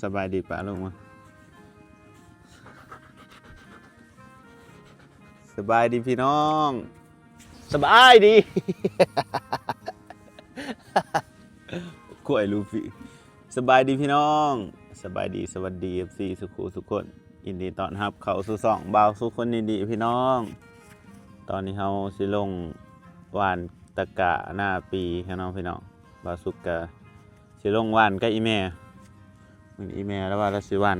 ສະບາຍດີປ້າລຸງ ສະບາຍດີພີ່ນ້ອງ ສະບາຍດີ ກວຍລູຟີ ສະບາຍດີພີ່ນ້ອງ ສະບາຍດີ ສະຫວັດດີ ເອັຟຊີ ສຸຂູສຸຄົນ ຍິນດີຕ້ອນຮັບເຂົ້າສູ່ຊ່ອງບ່າວສຸຄົນຍິນດີພີ່ນ້ອງ. ຕອນນີ້ເຮົາຊິລົງຫວ່ານຕະກາໜ້າປີໃຫ້ເນາະພີ່ນ້ອງ. ບ່າວສຸກກະຊິລົງຫວ່ານກັບອີ່ແມ່. ມື້ນີ້ອີ່ແມ່ລາວວ່າລາວຊິຫວ່ານ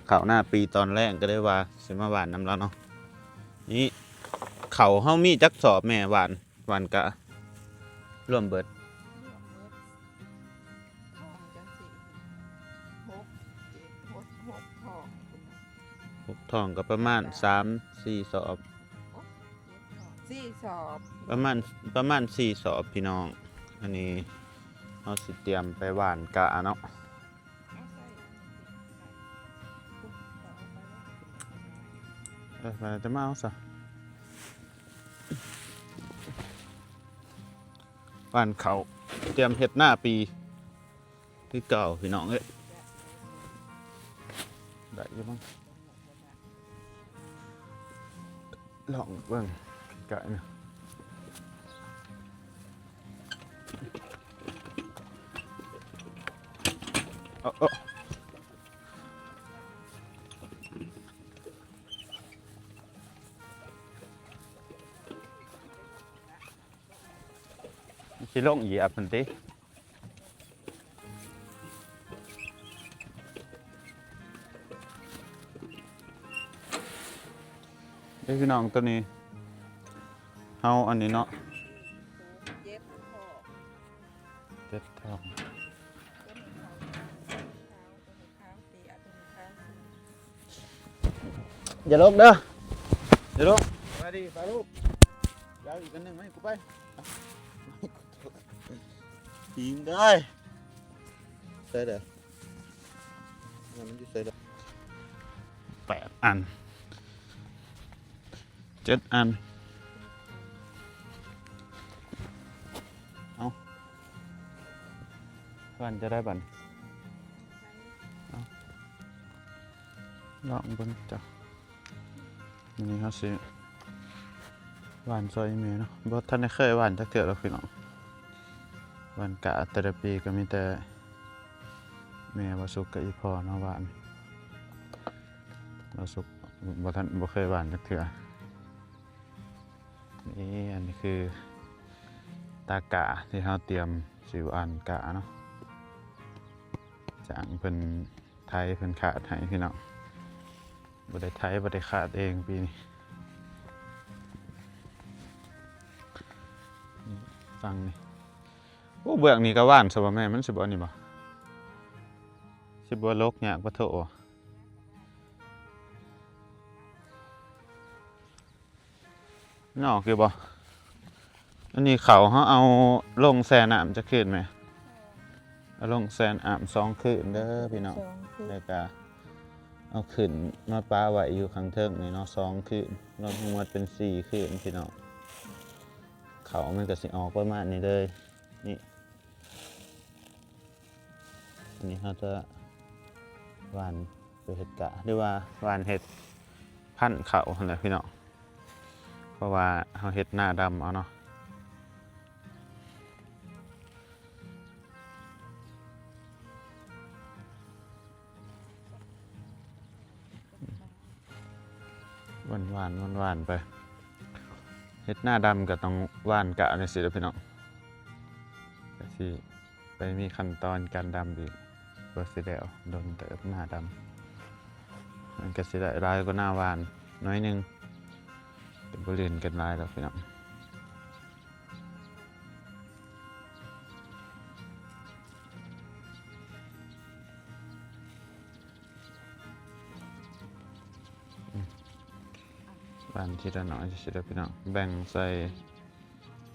ເຂົ້າໜ້າປີຕອນແລງ ກໍເລີຍວ່າຊິມາຫວ່ານນຳລາວເນາະ. ນີ້ເຂົ້າເຮົາມີຈັກສອບແມ່ຫວ່ານ ຫວ່ານກະ ລວມເບິດ ຮວມເບິດ ທ້ອງຈັ່ງຊີ້ ຫົກ ເຈັດ ຫົກ ຫົກທ້ອງພຸ້ນນະ ຫົກທ້ອງກໍປະມານສາມສີ່ສອບ ຫົກ ເຈັດທ້ອງ ສີ່ສອບ ປະມານ ປະມານສີ່ສອບພີ່ນ້ອງ. ອັນນີ້ເຮົາຊິຕຽມໄປຫວ່ານກະເນາະ. ເອີ ໄປແລ້ວຈະມາເອົາຊະ ຫວ່ານເຂົ້າ ຕຽມເຮັດໜ້າປີຄືເກົ່າພີ່ນ້ອງເອີຍ. ໄດ້ຢູ່ມັ້ງ. ລອງເບິ່ງໃກ້ໆນະ ເອົາ ເອົາ ຊິລົງຢຽບຫັ້ນຕິ. ເດ້ພີ່ນ້ອງ ໂຕນີ້ເຮົາອັນນີ້ເນາະ ເຈັດທ້ອງ ເຈັດທ້ອງ ຢ່າລົງເດີ ຢ່າລົງ. ສະບາຍດີປ້າລຸງ ຢາວອີກອັນໜຶ່ງມາໃຫ້ກູໄປ ອີງໄດ້ ໃສ່ເດີ ມັນຢູ່ໃສ່ເດີ ແປດອັນ ເຈັດອັນ. ເອົາ ເພື່ອນຈະໄດ້ບັດນີ້ ເອົາ ລອງເບິ່ງເຈົ້າ. ມື້ນີ້ເຮົາຊິຫວ່ານຊ່ອຍແມ່ເນາະ ບໍ່ທັນໄດ້ເຄີຍຫວ່ານຈັກເທື່ອດອກພີ່ນ້ອງ. ຫວ່ານກະແຕ່ລະປີກໍມີແຕ່ແມ່ບ່າວສຸກກັບອີ່ພໍ່ເນາະຫວ່ານ. ບ່າວສຸກບໍ່ທັນ ບໍ່ເຄີຍຫວ່ານຈັກເທື່ອ. ນີ້ ອັນນີ້ຄືຕາກະທີ່ເຮົາຕຽມຊິຫວ່ານກະເນາະ ຈ້າງເພິ່ນໄຖ ເພິ່ນຄາດໃຫ້ພີ່ນ້ອງ. ບໍ່ໄດ້ໄຖ ບໍ່ໄດ້ຄາດເອງປີນີ້. ຝັ່ງນີ້ ໂອ້ ເບື້ອງນີ້ກໍຫວ່ານຊະບໍ່ແມ່ ມັນຊິບໍ່ອັນນີ້ບໍ່ ຊິບໍ່ລົກຍາກປະໂທ. ມັນອອກຢູ່ບໍ່? ອັນນີ້ເຂົ້າເຮົາເອົາລົງແຊ່ນ້ຳຈັກຄືນແມ່? ເອົາລົງແຊ່ນ້ຳສອງຄືນເດີພີ່ນ້ອງ. ສອງຄືນ ແລ້ວກະເອົາຂຶ້ນມາປະໄວ້ຢູ່ຂ້າງເທິງນີ້ເນາະ ສອງຄືນ ລວມທັງໝົດເປັນສີ່ຄືນພີ່ນ້ອງ. ເຂົ້າມັນກະຊິອອກປະມານນີ້ເລີຍ ນີ້. ອັນນີ້ເຮົາຈະຫວ່ານໄປເຮັດກະ ຫຼືວ່າຫວ່ານເຮັດພັນເຂົ້າຫັ້ນແຫຼະພີ່ນ້ອງ ເພາະວ່າເຮົາເຮັດນາດຳເອົາເນາະ. ຫວ່ານໆ ຫວ່ານໆ ໄປ. ເຮັດນາດຳກໍຕ້ອງຫວ່ານກະຈັ່ງຊີ້ແຫຼະພີ່ນ້ອງ. ກໍຊິໄປມີຂັ້ນຕອນການດຳອີກ ກວ່າຊິແລ້ວ ດົນເຕີບນາດຳ. ມັນກໍຊິໄດ້ຫຼາຍກວ່ານາຫວ່ານໜ້ອຍໜຶ່ງ ແຕ່ບໍ່ລື່ນກັນຫຼາຍດອກພີ່ນ້ອງ. ຫວ່ານທີລະໜ້ອຍຊິເດີພີ່ນ້ອງ ແບ່ງໃສ່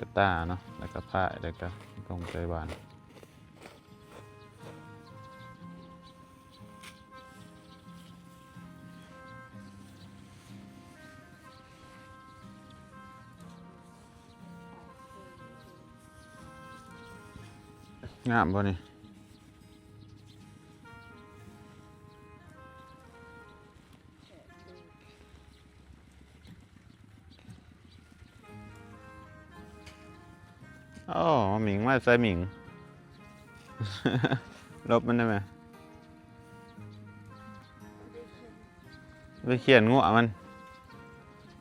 ກະຕ່າເນາະ ແລ້ວກະພາຍ ແລ້ວກະລົງໄປຫວ່ານ. ງາມບໍ່ນີ້? ໂອ້ ໝິງມາໃສ່ໝິງ ຫຼົບມັນໄດ້ໄໝ? ໄປຂຽນງົວມັນ.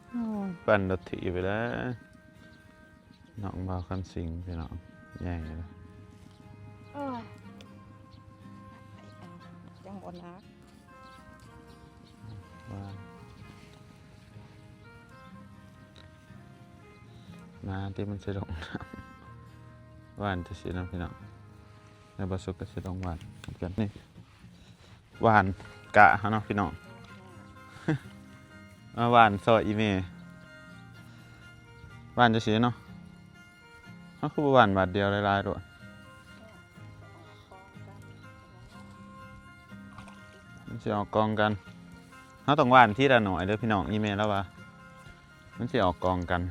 ໂອ້ຍ ປັ່ນລົດຖີບໄປແລ້ວ. ນ້ອງບ່າວຄຳສິງພີ່ນ້ອງ ໃຫຍ່ແລ້ວ. ໂອ້ຍ ຍັງບໍ່ໜັກ. ວ່າ ມາທີ່ມັນຊິລົງນ້ຳ ຫວ່ານຈັ່ງຊີ້ເນາະພີ່ນ້ອງ. ແລ້ວບ່າວສຸກກໍຊິລົງຫວ່ານຄືກັນນີ້. ຫວ່ານກະເຮົາເນາະພີ່ນ້ອງ ມາຫວ່ານຊ່ອຍອີ່ແມ່ ຫວ່ານຈັ່ງຊີ້ເນາະ. ເຮົາຄືບໍ່ຫວ່ານບາດດຽວຫຼາຍໆໂລດ? ມັນຊິອອກກອງກັນ. ເຮົາຕ້ອງຫວ່ານທີລະໜ້ອຍເດີພີ່ນ້ອງ. ອີ່ແມ່ລາວວ່າມັນຊິອອກກອງກັນ.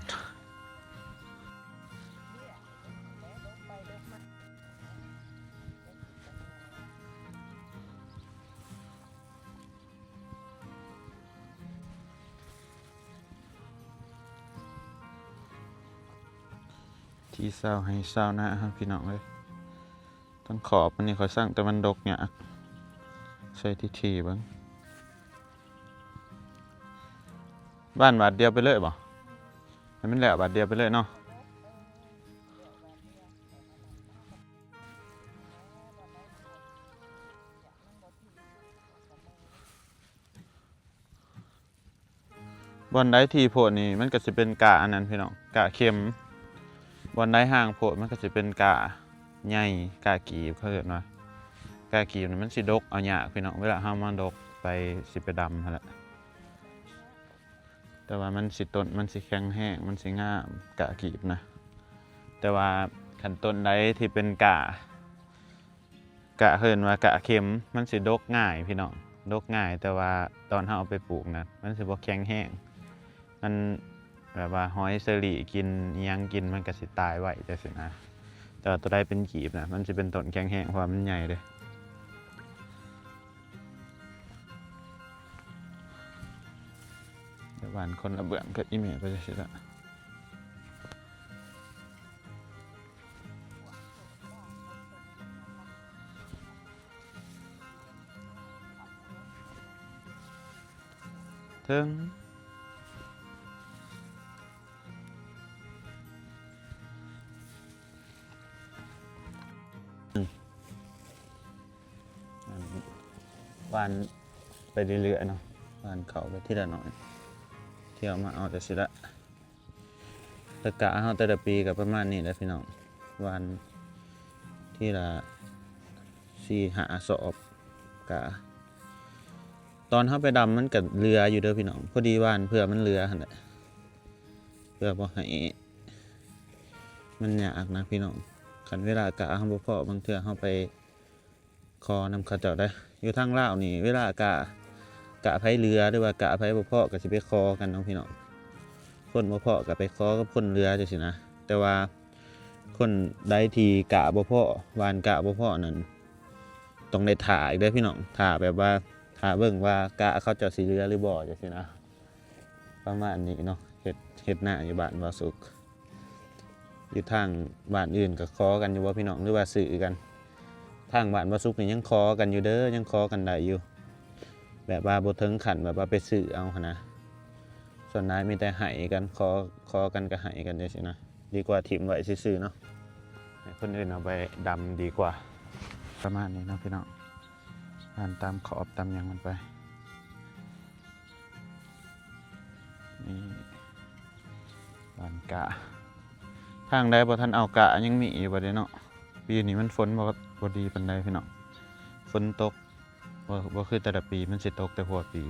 ທີ່ຊາວໄຮ່ຊາວນາເຮົາພີ່ນ້ອງເອີຍ. ທັງຂອບອັນນີ້ຂ້ອຍສ້າງແຕ່ມັນດົກຍາກ ໃສ່ຖີ່ໆເບິ່ງ. ຫວ່ານບາດດຽວໄປເລີຍບໍ່? ໃຫ້ມັນແລ້ວບາດດຽວໄປເລີຍເນາະ. ບ່ອນໃດທີ່ໂພດນີ້ມັນກໍຊິເປັນກ້າອັນນັ້ນພີ່ນ້ອງ ກ້າເຂັມ. ບ່ອນໃດຫ່າງໂພດມັນກໍຊິເປັນກ້າໃຫຍ່ ກ້າກີບ ເຂົາເອີ້ນວ່າກ້າກີບນີ້ ມັນຊິດົກເອົາຍາກພີ່ນ້ອງ. ເວລາເຮົາມາດົກໄປ ຊິໄປດຳຫັ້ນແຫຼະ ແຕ່ວ່າມັນຊິ ຕົ້ນມັນຊິແຂງແຮງ ມັນຊິງາມ ກ້າກີບນະ. ແຕ່ວ່າຄັນຕົ້ນໃດທີ່ເປັນກ້າ ກະເອີ້ນວ່າກະເຂັມ ມັນຊິດົກງ່າຍພີ່ນ້ອງ ດົກງ່າຍ ແຕ່ວ່າຕອນເຮົາເອົາໄປປູກນະ ມັນຊິບໍ່ແຂງແຮງ ມັນແບບວ່າຫອຍເຊີຣີກິນ ອີ່ຫຍັງກິນ ມັນກະຊິຕາຍໄວຈັ່ງຊີ້ນະ. ແຕ່ວ່າໂຕໃດເປັນກີບນະ ມັນຊິເປັນຕົ້ນແຂງແຮງ ເພາະວ່າມັນໃຫຍ່ເດ້. ດຽວຫວ່ານຄົນລະເບື້ອງກັບອີ່ແມ່ໄປຈັ່ງຊີ້ລະ. ເຖິງ ຫວ່ານໄປເລື້ອຍໆເນາະ ຫວ່ານເຂົ້າໄປທີລະໜ້ອຍ ທ່ຽວມາເອົາແຕ່ຊິລະ. ແລ້ວກະເຮົາແຕ່ລະປີກໍປະມານນີ້ແຫຼະພີ່ນ້ອງ ຫວ່ານທີລະສີ່ຫ້າສອບ. ກະຕອນເຮົາໄປດຳມັນກໍເຫຼືອຢູ່ເດີພີ່ນ້ອງ ພໍດີຫວ່ານເພື່ອມັນເຫຼືອຫັ້ນແຫຼະ ເພື່ອບໍ່ໃຫ້ ມັນຍາກນະພີ່ນ້ອງ. ຄັນເວລາກະເຮົາບໍ່ພໍ້ ບາງເທື່ອເຮົາໄປ ຂໍນຳເຂົາເຈົ້າໄດ໋. ຢູ່ທາງລາວນີ້ ເວລາກະ ກະໃຜເຫຼືອ ຫຼືວ່າກະໃຜບໍ່ພໍ້ ກະຊິໄປຂໍກັນເນາະພີ່ນ້ອງ. ຄົນບໍ່ພໍ້ກະໄປຂໍກັບຄົນເຫຼືອຈັ່ງຊີ້ນະ. ແຕ່ວ່າຄົນໃດທີ່ກະບໍ່ພໍ້ ຫວ່ານກະບໍ່ພໍ້ນັ້ນ ຕ້ອງໄດ້ຖ້າອີກເດີພີ່ນ້ອງ. ຖ້າແບບວ່າ ຖ້າເບິ່ງວ່າກະເຂົາເຈົ້າຊິເຫຼືອຫຼືບໍ່ຈັ່ງຊີ້ນະ. ປະມານນີ້ເນາະ ເຮັດ ເຮັດນາຢູ່ບ້ານບ່າວສຸກ. ຢູ່ທາງບ້ານອື່ນກໍຂໍກັນຢູ່ບໍ່ພີ່ນ້ອງ ຫຼືວ່າຊື້ກັນ? ທາງບ້ານບ່າວສຸກນີ້ຍັງຂໍກັນຢູ່ເດີ ຍັງຂໍກັນໄດ້ຢູ່ ແບບວ່າບໍ່ເຖິງຂັ້ນແບບວ່າໄປຊື້ເອົາຫັ້ນນະ. ສ່ວນຫຼາຍມີແຕ່ໃຫ້ກັນ ຂໍ ຂໍກັນກໍໃຫ້ກັນຈັ່ງຊີ້ນະ ດີກວ່າຖິ້ມໄວ້ຊື່ໆເນາະ ໃຫ້ຄົນອື່ນເອົາໄປດຳດີກວ່າ. ປະມານນີ້ເນາະພີ່ນ້ອງ ຫວ່ານຕາມຂອບຕາມຫຍັງມັນໄປ. ນີ້ ບ້ານກະ ທາງໃດບໍ່ທັນເອົາກະ ຍັງມີຢູ່ບໍ່ເດເນາະ. ປີນີ້ມັນຝົນບໍ່ ບໍ່ດີປານໃດພີ່ນ້ອງ ຝົນຕົກ ບໍ່ ບໍ່ຄືແຕ່ລະປີ ມັນຊິຕົກແຕ່ຫົວປີ.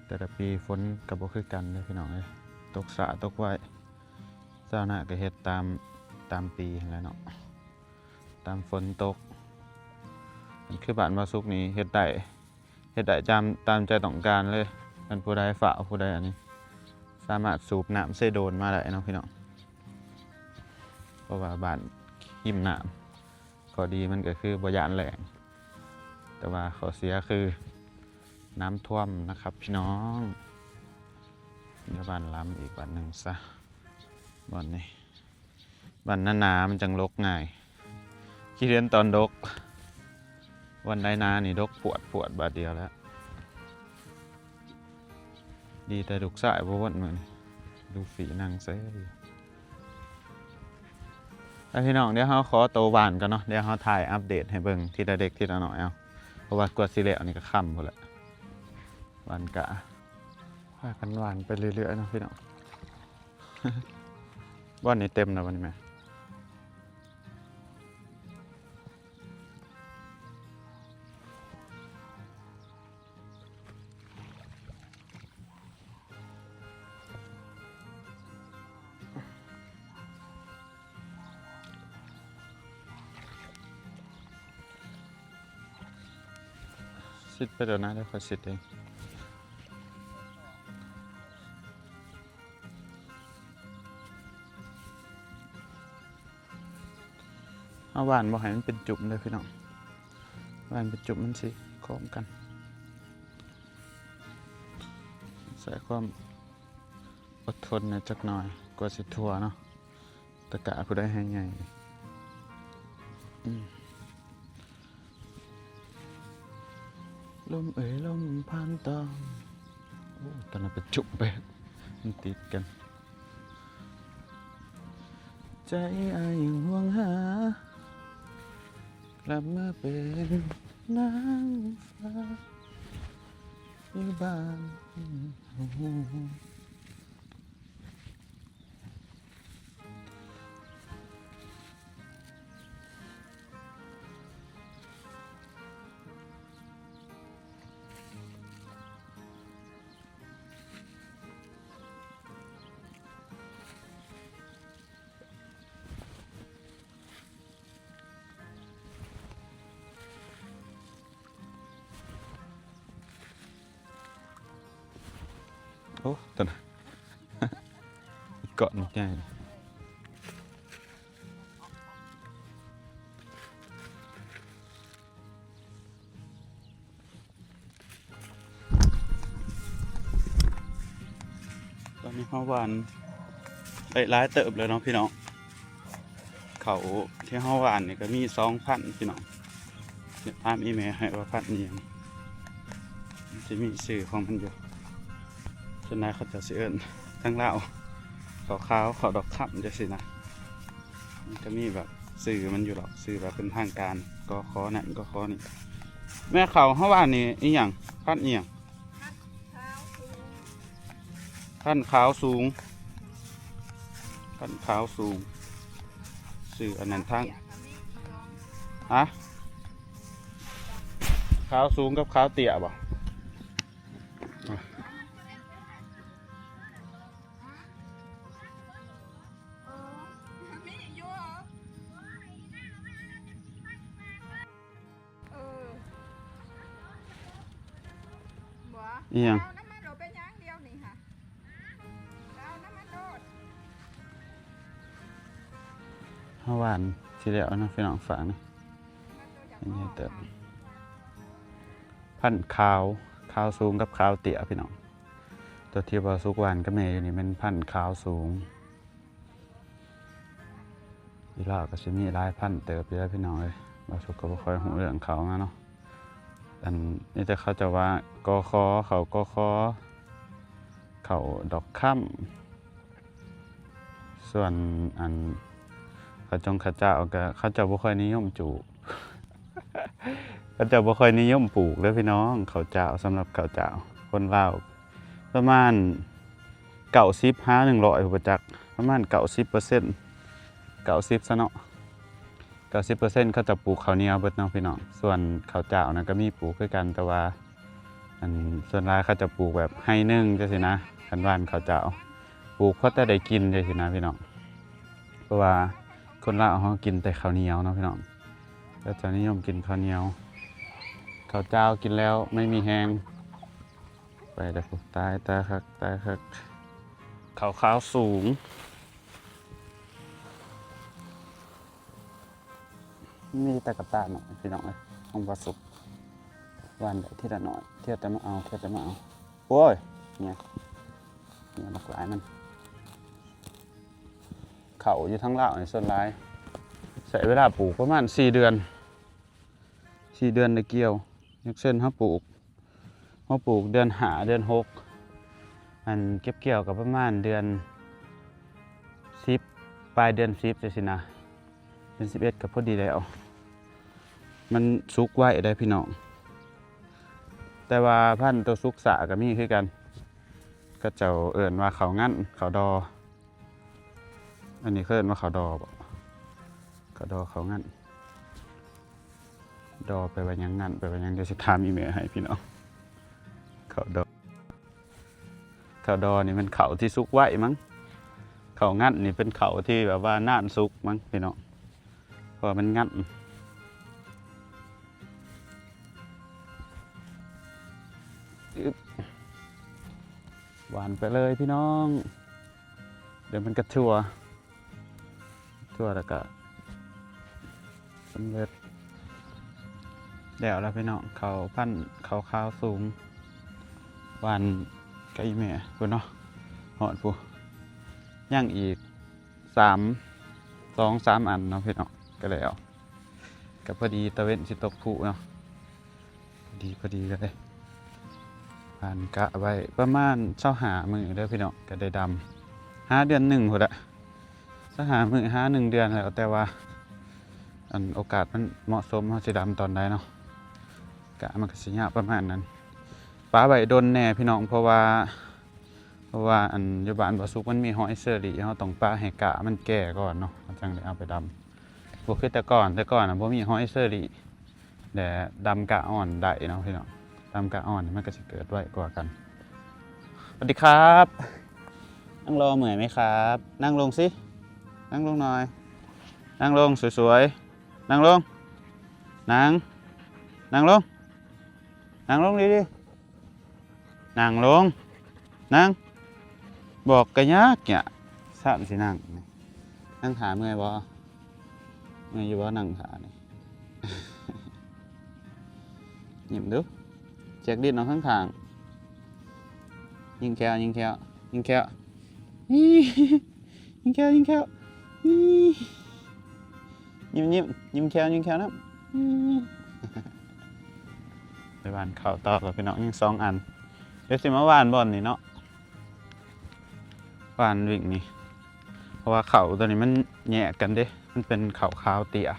ແຕ່ລະປີຝົນກໍບໍ່ຄືກັນເດ້ພີ່ນ້ອງເອີຍ ຕົກຊ້າຕົກໄວ. ຊາວນາກໍເຮັດຕາມ ຕາມປີຫັ້ນແຫຼະເນາະ ຕາມຝົນຕົກ. ຄືບ້ານບ່າວສຸກນີ້ເຮັດໄດ້ ເຮັດໄດ້ຕາມ ຕາມໃຈຕ້ອງການເລີຍ. ຄັນຜູ້ໃດຟ້າວ ຜູ້ໃດອັນນີ້ ສາມາດສູບນ້ຳເຊໂດນມາໄດ້ເນາະພີ່ນ້ອງ ເພາະວ່າບ້ານຮິມນ້ຳ. ຂໍ້ດີມັນກໍຄືບໍ່ຢ້ານແລ້ງ ແຕ່ວ່າຂໍ້ເສຍຄືນ້ຳຖ້ວມນະຄັບພີ່ນ້ອງ. ເມືອບ້ານລຳອີກບາດໜຶ່ງຊະ. ບ່ອນນີ້ ບ່ອນໜາໆ ມັນຈັ່ງລົກງ່າຍ ຂີ້ເດືອນຕອນດົກ ບ່ອນໃດໜານີ້ດົກປວດໆ ບາດດຽວແລ້ວ. ດີແຕ່ລູກຊາຍບໍ່ວົນມື້ນີ້ ລູຟີ່ນັ່ງເຊີຍຢູ່. ໄປພີ່ນ້ອງ ດຽວເຮົາຂໍໂຕຫວ່ານກ່ອນເນາະ ດຽວເຮົາຖ່າຍອັບເດດໃຫ້ເບິ່ງທີລະເລັກທີລະໜ້ອຍເອົາ ເພາະວ່າກວ່າຊິແລ້ວນີ້ກໍຄ່ຳພຸ້ນແຫຼະ. ຫວ່ານກະ ພາກັນຫວ່ານໄປເລື້ອຍໆ ເນາະພີ່ນ້ອງ. ບ່ອນນີ້ເຕັມແລ້ວ ບ່ອນນີ້ແມ່. ຊິດໄປແລ້ວນະ ດຽວຂ້ອຍຊິດເອງ. ເຮົາຫວ່ານບໍ່ໃຫ້ມັນເປັນຈຸ່ມເດີພີ່ນ້ອງ ຫວ່ານເປັນຈຸ່ມມັນຊິໂຄ້ງກັນ. ໃຊ້ຄວາມອົດທົນແດ່ຈັກໜ້ອຍ ກວ່າຊິທົ່ວເນາະ. ຕະກະຜູ້ໃດໃຫ້ໃຫຍ່ ອືມ. ລົມເອີຍລົມຜ່ານຕອງ ໂອ້ ຕອນນັ້ນໄປຈຸບໄປ ມັນຕິດກັນ. ໃຈອ້າຍຍັງຫ່ວງຫາ ກັບມາເປັນນາງຟ້າຢູ່ບ້ານ. ໂອ້ ຕົວນັ້ນ ເກາະນກໃຫຍ່. ຕອນນີ້ເຮົາຫວ່ານໄດ້ຫຼາຍເຕີບແລ້ວເນາະພີ່ນ້ອງ. ເຂົ້າທີ່ເຮົາຫວ່ານນີ້ກໍມີສອງພັນພີ່ນ້ອງ. ຖາມອີ່ແມ່ໃຫ້ວ່າພັນອີ່ຫຍັງ ມັນຊິມີຊື່ຂອງມັນຢູ່. ສ່ວນຫຼາຍເຂົາເຈົ້າຊິເອີ້ນທາງລາວ ເຂົ້າຂາວ ເຂົ້າດອກຄຳ ຈັ່ງຊີ້ນະ. ມັນກໍມີແບບຊື່ມັນຢູ່ດອກ ຊື່ແບບເປັນທາງການ ກຂ ນັ້ນ ກຂ ນີ້. ແມ່ ເຂົ້າເຮົາຫວ່ານນີ້ອີ່ຫຍັງ ພັນອີ່ຫຍັງ? ພັນຂາວສູງ ພັນຂາວສູງ. ຊື່ອັນນັ້ນທາງ ຮະ? ຂາວສູງກັບຂາວເຕ້ຍບໍ່? ເອີ ບໍ່ ອີ່ຫຍັງ? ເອົານ້ຳມັນໂລດໄປຢ່າງດຽວນີ້ຫະ ເອົານ້ຳມັນໂລດ. ເຮົາຫວ່ານຊິແລ້ວເນາະພີ່ນ້ອງ ຝາກນີ້ ມັນໂຕໃຫຍ່ເຕີບ. ພັນຂາວ ຂາວສູງກັບຂາວເຕ້ຍພີ່ນ້ອງ. ຕົວທີ່ບ່າວສຸກຫວ່ານກັບແມ່ຢູ່ນີ້ແມ່ນພັນຂາວສູງ. ຢູ່ລາວກໍຊິມີຫຼາຍພັນເຕີບຢູ່ແລ້ວພີ່ນ້ອງເອີຍ ບ່າວສຸກກໍບໍ່ຄ່ອຍຮູ້ເລື່ອງເຂົານະເນາະ. ອັນນີ້ແຕ່ເຂົາເຈົ້າວ່າ ກຂ ເຂົ້າ ກຂ ເຂົ້າດອກຄຳ. ສ່ວນອັນເຂົ້າຈົງເຂົ້າເຈົ້າກໍເຂົາເຈົ້າບໍ່ຄ່ອຍນິຍົມປູກ ເຂົາເຈົ້າບໍ່ຄ່ອຍນິຍົມປູກເດີພີ່ນ້ອງ ເຂົ້າເຈົ້າ. ສຳລັບເຂົ້າເຈົ້າຄົນລາວ ປະມານເກົ້າສິບຫາໜຶ່ງຮ້ອຍ ບໍ່ຈັກ ປະມານເກົ້າສິບເປີເຊັນ ເກົ້າສິບຊະເນາະ ເກົ້າສິບເປີເຊັນ ເຂົາເຈົ້າປູກເຂົ້າໜຽວເບິດເນາະພີ່ນ້ອງ. ສ່ວນເຂົ້າເຈົ້ານະກໍມີປູກຄືກັນ ແຕ່ວ່າອັນສ່ວນຫຼາຍເຂົາເຈົ້າປູກແບບໄຮ່ໜຶ່ງຈັ່ງຊີ້ນະ ຄັນຫວ່ານເຂົ້າເຈົ້າ ປູກພໍແຕ່ໄດ້ກິນຈັ່ງຊີ້ນະພີ່ນ້ອງ. ເພາະວ່າຄົນລາວເຮົາກິນແຕ່ເຂົ້າໜຽວເນາະພີ່ນ້ອງ ເຂົາເຈົ້ານິຍົມກິນເຂົ້າໜຽວ ເຂົ້າເຈົ້າກິນແລ້ວໄມ່ມີແຮງ. ໄປແລ້ວພຸ້ນ ຕາຍ ຕາຍຄັກ ຕາຍຄັກ. ເຂົ້າຂາວສູງ ມີແຕ່ກະຕ່າໜ້ອຍພີ່ນ້ອງເອີຍ ຂອງບ່າວສຸກ ຫວ່ານໄດ້ທີລະໜ້ອຍ ເທື່ອແຕ່ມາເອົາ ເທື່ອແຕ່ມາເອົາ. ໂອ້ຍ ເນຍ ເນຍບັກຫຼາຍມັນ. ເຂົ້າຢູ່ທາງລາວນີ້ສ່ວນຫຼາຍ ໃຊ້ເວລາປູກປະມານສີ່ເດືອນ ສີ່ເດືອນໄດ້ກ່ຽວ. ຢ່າງເຊັ່ນເຮົາປູກ ເຮົາປູກເດືອນຫ້າ ເດືອນຫົກ ອັນເກັບກ່ຽວກໍປະມານເດືອນສິບ ປາຍເດືອນສິບຈັ່ງຊີ້ນະ ເດືອນສິບເອັດກໍພໍດີແລ້ວ. ມັນສຸກໄວເດ້ພີ່ນ້ອງ ແຕ່ວ່າພັນໂຕສຸກຊ້າກໍມີຄືກັນ ເຂົາເຈົ້າເອີ້ນວ່າເຂົ້າງັນ ເຂົ້າດໍ. ອັນນີ້ເຂົາເອີ້ນວ່າເຂົ້າດໍບໍ? ເຂົ້າດໍ ເຂົ້າງັນ. ດໍແປວ່າຫຍັງ? ງັນແປວ່າຫຍັງ? ດຽວຊິຖາມອີ່ແມ່ໃຫ້ພີ່ນ້ອງ. ເຂົ້າດໍ ເຂົ້າດໍນີ້ແມ່ນເຂົ້າທີ່ສຸກໄວມັງ. ເຂົ້າງັນນີ້ເປັນເຂົ້າທີ່ແບບວ່ານານສຸກມັງພີ່ນ້ອງ ເພາະວ່າມັນງັນ. ອຶບ ຫວ່ານໄປເລີຍພີ່ນ້ອງ. ດຽວມັນກະທົ່ວ ທົ່ວແລ້ວກະສຳເລັດແລ້ວລະພີ່ນ້ອງ. ເຂົ້າພັນ ເຂົ້າຂາວສູງ ຫວ່ານກະອີ່ແມ່ພຸ້ນເນາະ ຮອດພຸ້ນ ຍັງອີກສາມ ສອງສາມອັນເນາະພີ່ນ້ອງ ກະແລ້ວ. ກະພໍດີຕາເວັນຊິຕົກພຸເນາະ ພໍດີ ພໍດີເລີຍ. ຫວ່ານກະໄວ້ປະມານຊາວຫ້າມື້ເດີພີ່ນ້ອງ ກະໄດ້ດຳ ຫາເດືອນໜຶ່ງພຸ້ນລະ ຊາວຫ້າມື້ຫາໜຶ່ງເດືອນ ແລ້ວແຕ່ວ່າ ອັນ ໂອກາດມັນເໝາະສົມ ເຮົາຊິດຳຕອນໃດເນາະ. ກະມັນກະຊິຍາວປະມານນັ້ນ ປະໄວ້ດົນແດ່ພີ່ນ້ອງ ເພາະວ່າ ເພາະວ່າ ອັນ ຢູ່ບ້ານບໍ່ສຸກມັນມີຫອຍເຊີຣີ ເຮົາຕ້ອງປະໃຫ້ກະມັນແກ່ກ່ອນເນາະ ເຮົາຈັ່ງໄດ້ເອົາໄປດຳ. ບໍ່ຄືແຕ່ກ່ອນ ແຕ່ກ່ອນນະບໍ່ມີຫອຍເຊີຣີ ແລະ ດຳກະອ່ອນໄດ້ເນາະພີ່ນ້ອງ. ດຳກະອ່ອນມັນກໍຊິເກີດໄວກວ່າກັນ. ສະຫວັດດີຄັບ ນັ່ງລໍເມື່ອຍໄໝຄັບ? ນັ່ງລົງຊິ ນັ່ງລົງໜ່ອຍ ນັ່ງລົງສວຍໆ ນັ່ງລົງ ນັ່ງ ນັ່ງລົງ ນັ່ງລົງດີໆ. ນັ່ງລົງ ນັ່ງ ບອກກະຍາກຍາກ ຊ້ຳຊິນັ່ງ. ນັ່ງຖ້າເມື່ອຍບໍ່? ເມື່ອຍຢູ່ບໍ່ນັ່ງຖ້ານີ້? ຍິ້ມດູ ແຈກດິ້ນອອກຂ້າງໆ ຍິງແຂ້ວ ຍິງແຂ້ວ ຍິງແຂ້ວ ຍິງແຂ້ວ ຍິງແຂ້ວ ຍິ້ມໆ ຍິ້ມແຂ້ວ ຍິງແຂ້ວນຳ. ໄປຫວ່ານເຂົ້າຕໍ່ລະພີ່ນ້ອງ ຍັງສອງອັນ ດຽວຊິມາຫວ່ານບ່ອນນີ້ເນາະ ຫວ່ານວິ່ງນີ້ ເພາະວ່າເຂົ້າໂຕນີ້ມັນແຍກກັນເດ້ ມັນເປັນເຂົ້າຂາວເຕ້ຍ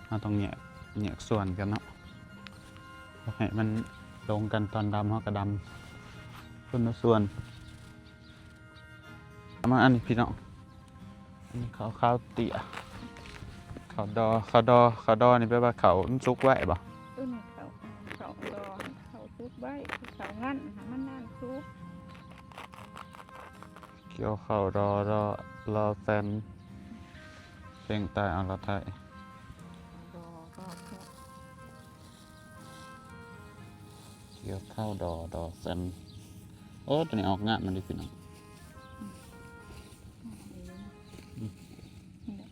ເຮົາຕ້ອງແຍກ ແຍກສ່ວນກັນເນາະ ບໍ່ໃຫ້ມັນລົງກັນ ຕອນດຳເຮົາກະດຳຄົນລະສ່ວນ. ມາອັນນີ້ພີ່ນ້ອງ ອັນນີ້ເຂົ້າຂາວເຕ້ຍ ເຂົ້າດໍ ເຂົ້າດໍ ເຂົ້າດໍນີ້ແປວ່າເຂົ້າມັນສຸກໄວບໍ? ເອີ ເຂົ້າ ເຂົ້າດໍ ເຂົ້າສຸກໄວ ເຂົ້າງັນ ມັນນານສຸກ. ກ່ຽວເຂົ້າດໍ ລໍ ລໍແຊນ ເສັງໃຕ້ເອົາລາວໄທ ກ່ຽວເຂົ້າດໍ ດໍແຊນ. ໂອ້ ໂຕນີ້ອອກງາມມາເດ້ພີ່ນ້ອງ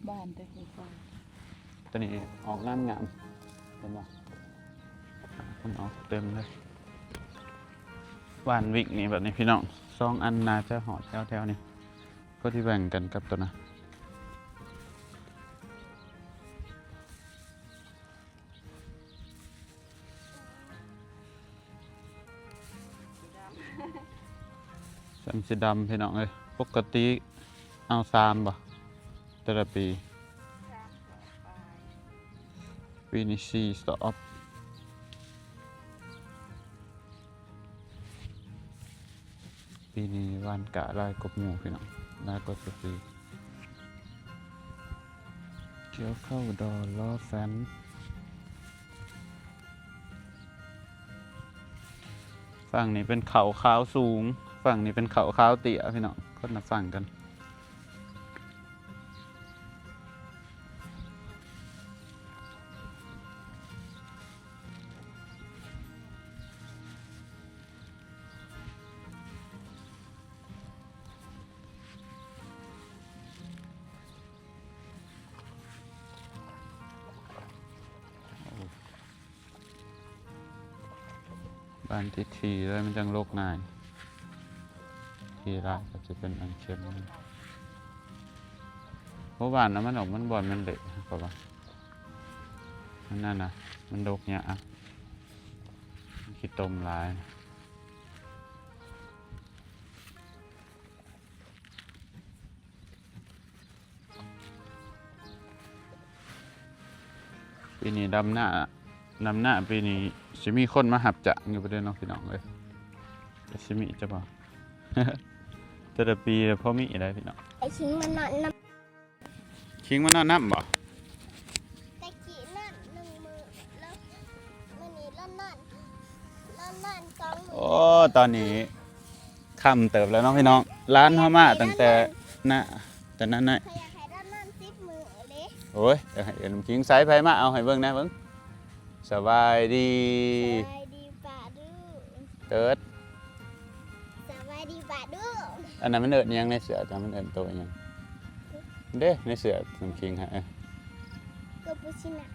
ບານແຕ່ຫົວໄຟ. ໂຕນີ້ອອກງາມໆ ເຫັນບໍ່? ມັນອອກເຕັມເລີຍ ຫວ່ານວິກນີ້ແບບນີ້ພີ່ນ້ອງ ສອງອັນໜ້າຈະຮອດແຖວໆນີ້ ພໍຊິແບ່ງກັນກັບໂຕນັ້ນ. ແຊມສີດຳພີ່ນ້ອງເອີຍ ປົກກະຕິເອົາສາມບໍ ແຕ່ລະປີ? ປີນີ້ສີ່ສອບ. ປີນີ້ຫວ່ານກະຫຼາຍກວ່າໝູ່ພີ່ນ້ອງ ຫຼາຍກວ່າທຸກປີ. ກ່ຽວເຂົ້າດໍລໍແຊນ ຝັ່ງນີ້ເປັນເຂົ້າຂາວສູງ ຝັ່ງນີ້ເປັນເຂົ້າຂາວເຕ້ຍພີ່ນ້ອງ ຄົນລະຝັ່ງກັນ. ບານທີ່ຖີ່ເລີຍ ມັນຈັ່ງລົກງ່າຍ ຖີ່ຫຼາຍກໍຈະເປັນອັນເຄັມ. ເພາະວ່ານ້ຳມັນອອກ ມັນບ່ອນມັນເລະ ເພາະວ່າມັນນັ້ນນະ ມັນດົກຍາກ ມັນຂີ້ຕົມຫຼາຍ. ປີນີ້ດຳນາ ດຳນາປີນີ້ຊິມີຄົນມາຮັບຈ້າງຢູ່ບໍ່ເດ້ເນາະ ພີ່ນ້ອງເອີຍ? ກໍຊິມີຈັກບໍ່? ແຕ່ລະປີລະພໍມີໄດ໋ພີ່ນ້ອງ. ໄອ້ຊິງມານອນນຳ ຄິງມານອນນຳບໍ່? ແຕ່ກີ້ນອນໜຶ່ງມື້ ແລ້ວມື້ນີ້ລາວນອນ ລາວນອນສອງມື້. ໂອ້ ຕອນນີ້ຄ່ຳເຕີບແລ້ວເນາະພີ່ນ້ອງ. ຫຼານເຮົາມາຕັ້ງແຕ່ນະ ແຕ່ນັ້ນນະ. ຂ້ອຍຢາກໃຫ້ລາວນອນສິບມື້ເດ້. ໂອ້ຍ ເອີ ໃຫ້ເອີ້ນຄິງໃສ່ໃຜມາ ເອົາໃຫ້ເບິ່ງແດ່ເບິ່ງ. ສະບາຍດີ ສະບາຍດີປ້າດຸ. ເຕີດ ສະບາຍດີປ້າດຸ. ອັນນັ້ນມັນເອີ້ນຫຍັງໃນເສື້ອ? ອັນນັ້ນມັນເອີ້ນໂຕຫຍັງເດ້ ໃນເສື້ອນ້ຳຄິງຫະ? ເອີ ກາປູຊິນາ.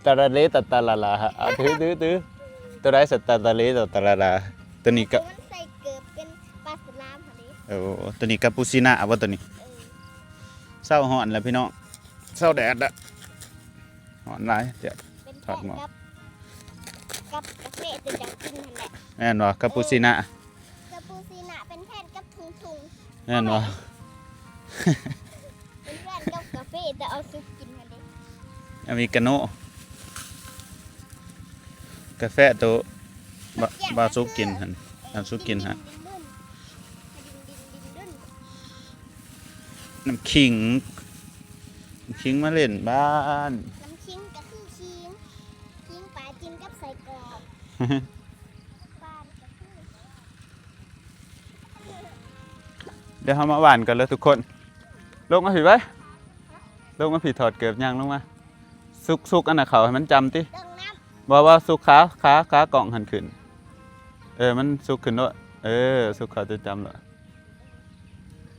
ຕາລາເລຕາຕາລາລາ. ເອົາ ຖື ຖື ຖື. ໂຕໃດສະ? ຕາຕາເລຕາຕາລາລາ. ໂຕນີ້ກະ ມັນໃສ່ເກີບເປັນປາສະລາມຫັ້ນເດ້. ໂອ້ ໂຕນີ້ກາປູຊິນາບໍ່ໂຕນີ້? ເອີ ເຊົາຮ້ອນແລ້ວພີ່ນ້ອງ ເຊົາແດດລະ. ຮ້ອນຫຼາຍ ດຽວ ເປັນແຟນກັບ ກັບກາເຟທີ່ເຈົ້າກິນຫັ້ນແຫຼະ. ແມ່ນບໍ່? ກາປູຊິນາ ເອີ ກາປູຊິນາເປັນແຟນກັບທຸງໆ. ແມ່ນບໍ່? ເປັນແຟນກັບກາເຟທີ່ເອົາສຸກກິນຫັ້ນເດ້. ອາເມລິກາໂນ ກາແຟໂຕ ບ່າວສຸກກິນຫັ້ນ ເອີ ບ່າວສຸກກິນຫັ້ນ. ນ້ຳຄິງ ນ້ຳຄິງມາຫຼິ້ນບ້ານ. ນ້ຳຄິງກໍຄືຄີງ ຄີງປາຈິນກັບໄສ້ກອກ. ບ້ານກໍຄື ດຽວເຮົາມາຫວ່ານກັນເລີຍທຸກຄົນ. ລົງມາພີ້ໄວ້ ລົງມາພີ້ ຖອດເກີບຍ່າງລົງມາ. ສຸກ ສຸກອັນນະເຂົ້າໃຫ້ມັນຈຳຕິ. ບໍ່ ບໍ່ ສຸກຂາ ຂາ ຂາກ້ອງຫັ້ນຂຶ້ນ. ເອີ ມັນສຸກຂຶ້ນໂລດ. ເອີ ສຸກເຂົ້າຈະຈຳໂລດ.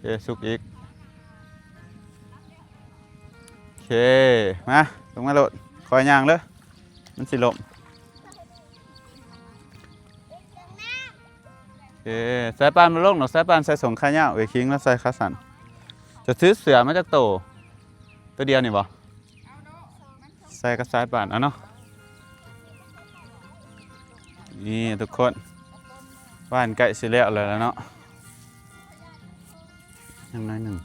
ເອີ ສຸກອີກ. ໂອເຄ ມາ ລົງມາໂລດ. ຄ່ອຍຍ່າງເດີ ມັນຊິລົ້ມ. ເອີ ສາຍປານບໍ່ລົງດອກ ສາຍປານໃສ່ສົ້ງຂາຍາວ ເອີ ຄິງລະໃສ່ຂາສັ້ນ. ຈະຖືເສື້ອມາຈັກໂຕ? ໂຕດຽວນີ້ບໍ່? ໃສ່ກັບສາຍປານ ເອົາເນາະ. ນີ້ທຸກຄົນ ຫວ່ານໃກ້ຊິແລ້ວແລ້ວເນາະ ຍັງໜ້ອຍໜຶ່ງ.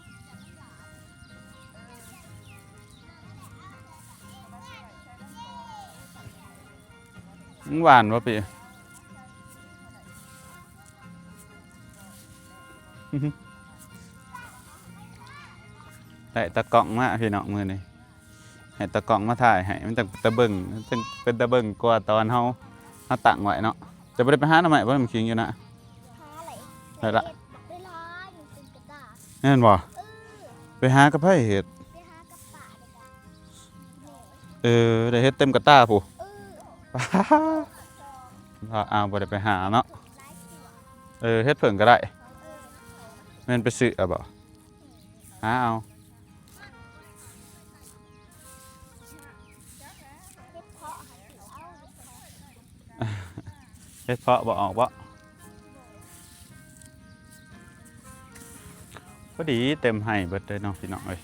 ມັນຫວານບໍ່ປີ? ໄດ້ຕາກ້ອງມາພີ່ນ້ອງມື້ນີ້ ໃຫ້ຕາກ້ອງມາຖ່າຍໃຫ້ ມັນຈັ່ງເປັນຕາເບິ່ງ ມັນຈັ່ງເປັນຕາເບິ່ງກວ່າຕອນເຮົາ ເຮົາຕັ້ງໄວ້ເນາະ. ຈະບໍ່ໄດ້ໄປຫາໜໍ່ໄມ້ບໍ່ ນ້ຳຄິງ ຢູ່ນະ? ຫາໄດ້ ໄດ້ລະ ໄດ້ຫຼາຍ ແມ່ນບໍ່? ເອີ ໄປຫາກັບໃຜເຮັດ? ໄປຫາກັບປ້າເດ້ກະ ເອີ ໄດ້ເຮັດເຕັມກະຕ່າພຸ້ນ. ເອີ ອ້າວ ບໍ່ໄດ້ໄປຫາເນາະ. ເອີ ເຮັດເຜິ້ງກະໄດ້ ເອີ ແມ່ນໄປຊື້ເອົາບໍ່? ຫາເອົາ. ເຮັດເພາະບໍ່ອອກບໍ່? ພໍດີເຕັມໄຮ່ເບິດເລີຍເນາະ ພີ່ນ້ອງເອີຍ.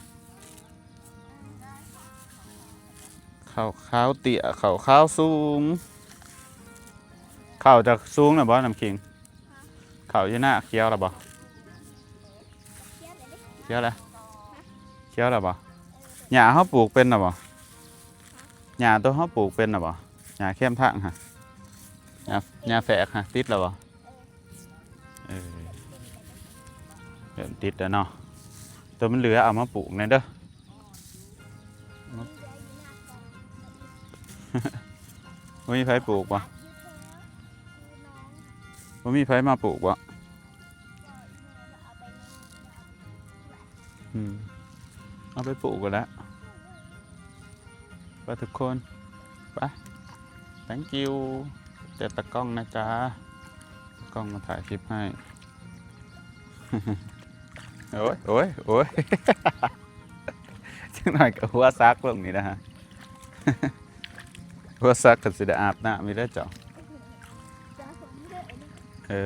ເຂົ້າຂາວເຕ້ຍ ເຂົ້າຂາວສູງ. ເຂົ້າຈະສູງແລ້ວບໍ່ ນ້ຳຄິງ? ເຂົ້າຢູ່ນາຂຽວແລ້ວບໍ່? ຂຽວແລ້ວ ຂຽວແລ້ວບໍ່? ຫຍ້າເຮົາປູກເປັນແລ້ວບໍ່? ຫຍ້າໂຕເຮົາປູກເປັນແລ້ວບໍ່? ຫຍ້າແຄມທາງຫະ ຫຍ້າ ຫຍ້າແຝກຫະ ຕິດແລ້ວບໍ່? ເອີ ເລີ່ມຕິດແລ້ວເນາະ. ໂຕມັນເຫຼືອເອົາມາປູກແດ່ເດີ. ບໍ່ມີໃຜປູກບໍ່? ບໍ່ມີໃຜມາປູກບໍ່? ອືມ ເອົາໄປປູກກໍໄດ້. ໄປທຸກຄົນ ໄປ thank you ແຕ່ຕາກ້ອງນະຈ໊ະ ຕາກ້ອງມາຖ່າຍຄລິບໃຫ້. ໂອ້ຍ ໂອ້ຍ ໂອ້ຍ ຈັກໜ້ອຍກໍຫົວສັກລົງນີ້ນະ ຫົວສັກກໍຊິໄດ້ອາບນ້ຳຢູ່ເດີເຈົ້າ. ເອີ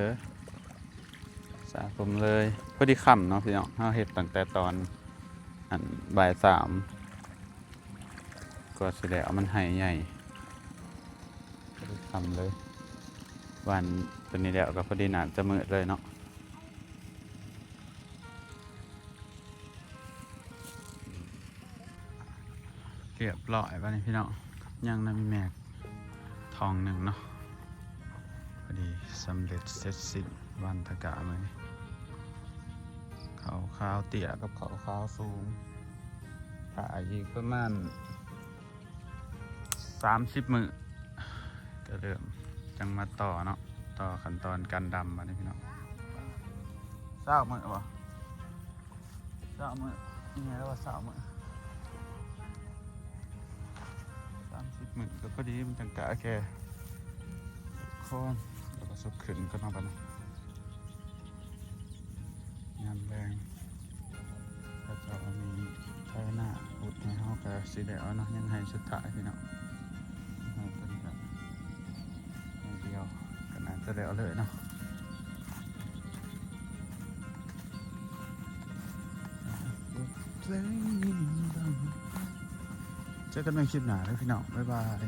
ສະຜົມເລີຍ. ພໍດີຄ່ຳເນາະພີ່ນ້ອງ ເຮົາເຮັດຕັ້ງແຕ່ຕອນ ອັນ ບ່າຍສາມ ກວ່າຊິແລ້ວ ມັນໄຮ່ໃຫຍ່ ບໍ່ໄດ້ທຳເລີຍ. ຫວ່ານຕົວນີ້ແລ້ວກໍພໍດີໜ້າຈະມືດເລີຍເນາະ. ຮຽບຮ້ອຍບາດນີ້ພີ່ນ້ອງ ຍັງນະມີແມ່ທ້ອງໜຶ່ງເນາະ. ພໍດີສຳເລັດເສັດສິ້ນວັນທະກະມື້ນີ້ ເຂົ້າຂາວເຕ້ຍກັບເຂົ້າຂາວສູງ ຖ້າອີກປະມານສາມສິບມື້ ກໍເລີ່ມ ຈັ່ງມາຕໍ່ເນາະ ຕໍ່ຂັ້ນຕອນການດຳບາດນີ້ພີ່ນ້ອງ. ຊາວມື້ບໍ່? ຊາວມື້ ອີ່ແມ່ນວ່າຊາວມື້ ສາມສິບມື້ກໍພໍດີ ມັນຈັ່ງກະແຄ່ຄອນ ແລ້ວກໍສຸກຂຶ້ນກ່ອນເນາະບາດນີ້. ຍາມແລງ ເຂົາເຈົ້າມີໄຖນາຂຸດໃຫ້ເຮົາກະຊິແລ້ວເນາະ ຍັງໄຮ່ສຸດທ້າຍພີ່ນ້ອງ. ເຮົາເພິ່ນກະ ໜ້ອຍດຽວກໍໜ້າຈະແລ້ວເລີຍເນາະ. ເຈີກັນໃໝ່ຄລິບໜ້າເດີພີ່ນ້ອງ ບາຍບາຍ.